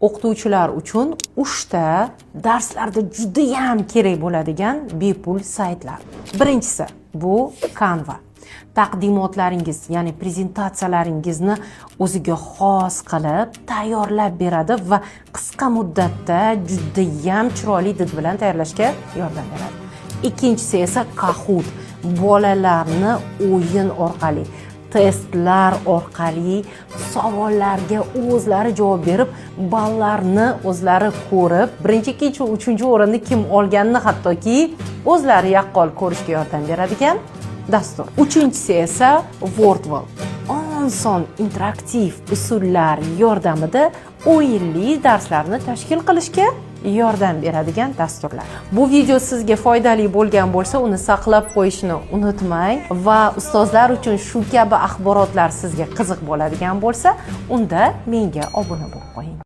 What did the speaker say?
O'qituvchilar uchun uchta darslarda judayam kerak bo'ladigan bepul saytlar. Birinchisi bu Canva. Taqdimotlaringiz, ya'ni prezentatsiyalaringizni o'ziga xos qilib tayyorlab beradi va qisqa muddatda judayam chiroyli did bilan tayyorlashga yordam beradi. Ikkinchisi esa Kahoot. Bolalarni o'yin orqali, testlar orqali savollarga o'zlari javob berib, ballarni o'zlari ko'rib, birinchi, ikkinchi, uchinchi o'rinni kim olganini hattoki o'zlari yaqqol ko'rishga yordam beradigan dastur. Uchinchisi esa Wordwall. Oson interaktiv usullar yordamida o'yinli darslarni tashkil qilishga yordam beradigan dasturlar. Bu video sizga foydali bo'lgan bo'lsa, uni saqlab qo'yishni unutmang va ustozlar uchun shu kabi axborotlar sizga qiziq bo'ladigan bo'lsa, unda menga obuna bo'lib qo'ying.